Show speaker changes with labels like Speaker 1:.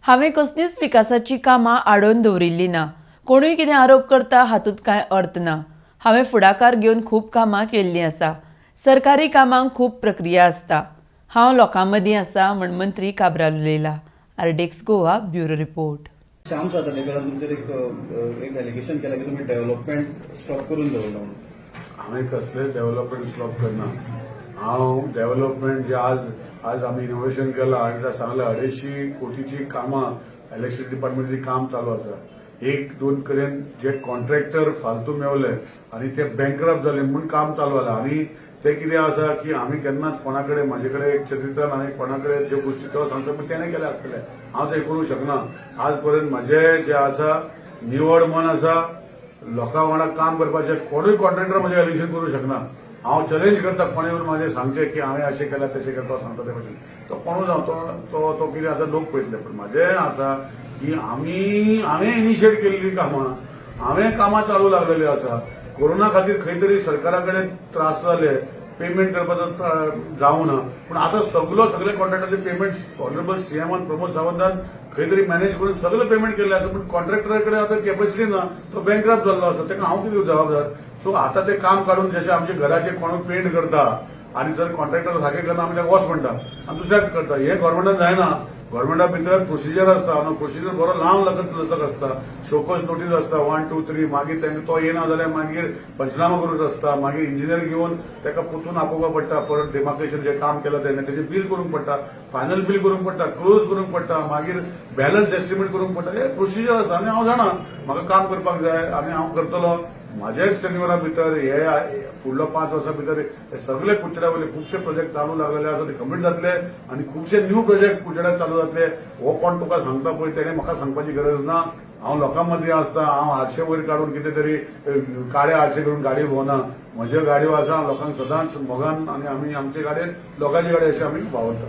Speaker 1: हांवें कसलीच विकासाची कामां आडोवन दवरिल्ली ना. कोणूय कितें आरोप करता हातूंत कांय अर्थ ना. हांवें फुडाकार घेवन खूब कामां केल्लीं आसा. सरकारी कामांक खूब प्रक्रिया आसता. हांव लोकां मदीं आसा म्हण मंत्री काब्राल उलयला. RDX Goa bureau report.
Speaker 2: Shyam सातार्डेकरान तुमचेर एक एक एलिगेशन केला की तुम्ही डेव्हलपमेंट स्टॉप करून दवरला म्हणून.
Speaker 3: हांवें कसलें डेव्हलपमेंट स्टॉप करना. हांव डेव्हलपमेंट जे आज आज आमी इनोव्हेशन केलां आनी त्या सांगलें, 250 कोटीची कामां इलेक्ट्रिसिटी डिपार्टमेंटची काम चालू आसा. एक दोन कडेन जे कॉन्ट्रॅक्टर फालतू मेवले आनी ते बँकरप्ट जाले म्हूण काम चालू जालां. आनी ते कितें आसा की आमी केन्नाच कोणा कडेन, म्हाजे कडेन एक चरित्र आनी कोणा कडेन ज्यो गोश्टी तो सांगता, पण तेणें केले आसतले, हांव ते करूंक शकना. आज पर्यंत म्हजें जें आसा निवड मन आसा लोकां वांगडा काम करपाचें. कोणूय कॉन्ट्रॅक्टर म्हजें एलिगेशन करूंक शकना. हांव चॅलेंज करता, कोणें येवन म्हाजें सांगचें की हांवें अशें केलां, तशें केलां. तो सांगता ते भशेन तो कोणूय जावं, तो तो तो कितें आसा लोक पळयतले. पूण म्हाजें आसा की हांवें इनिशिएट केल्ली कामां, हांवें कामां चालू लागलेली आसा. कोरोना खातीर खंय तरी सरकारा कडेन त्रास जाले, पेमेंट करपाचो जावं ना. पूण आतां सगलो सगळे कॉन्ट्रॅक्टराचे पेमेंट ऑनरेबल सीएमान प्रमोद सावंतान खंय तरी मॅनेज करून सगळे पेमेंट केल्ले आसा. पूण कॉन्ट्रॅक्टरा कडेन आतां कॅपॅसिटी ना, तो बँकरप्ट जाल्लो आसा. ताका हांव कितें जबाबदार? सो आतां ते काम काडून, जशें आमच्या घराचे कोण पेंट करता आनी जर कॉन्ट्रॅक्टर सारकें करना, आमी ताका वच म्हणटा आनी दुसऱ्याक करता. हें गव्हर्मेंटान जायना. गव्हर्मेंटा भितर प्रोसिजर आसता आनी प्रोसिजर बरो लांब लचक आसता. शोकॉज नोटीस आसता, 1, 2, 3. मागीर तांकां तो येना जाल्यार मागीर पंचनामा करूंक आसता. मागीर इंजिनियर घेवन ताका परतून आपोवपाक पडटा. फॉर डेमार्केशन जें काम केलां तेणें, तेजें बील करूंक पडटा, फायनल बील करूंक पडटा, क्लोज करूंक पडटा, मागीर बॅलन्स एस्टिमेट करूंक पडटा. हे प्रोसिजर आसा आनी हांव जाणा म्हाका काम करपाक जाय आनी हांव करतलो. म्हाज्याच टेन्युअरा भितर हे फुडलो 5 वर्सां भितर हे सगळे कुडचड्या वयले खुबशे प्रोजेक्ट चालू लागलेले आसा, ते कंप्लीट जातले आनी खुबशे न्यू प्रोजेक्ट कुडचड्यार चालू जातले. हो कोण तुका सांगता पळय, तेणे म्हाका सांगपाची गरज ना. हांव लोकां मदीं आसता. हांव आरशे वयर काडून कितें तरी काळे आरशे करून गाडी भोंवना. म्हज्यो गाडयो आसा, लोकांक सदांच मोगान आनी आमी आमचे गाडयेन लोकांची गाडी अशें आमी वावरता.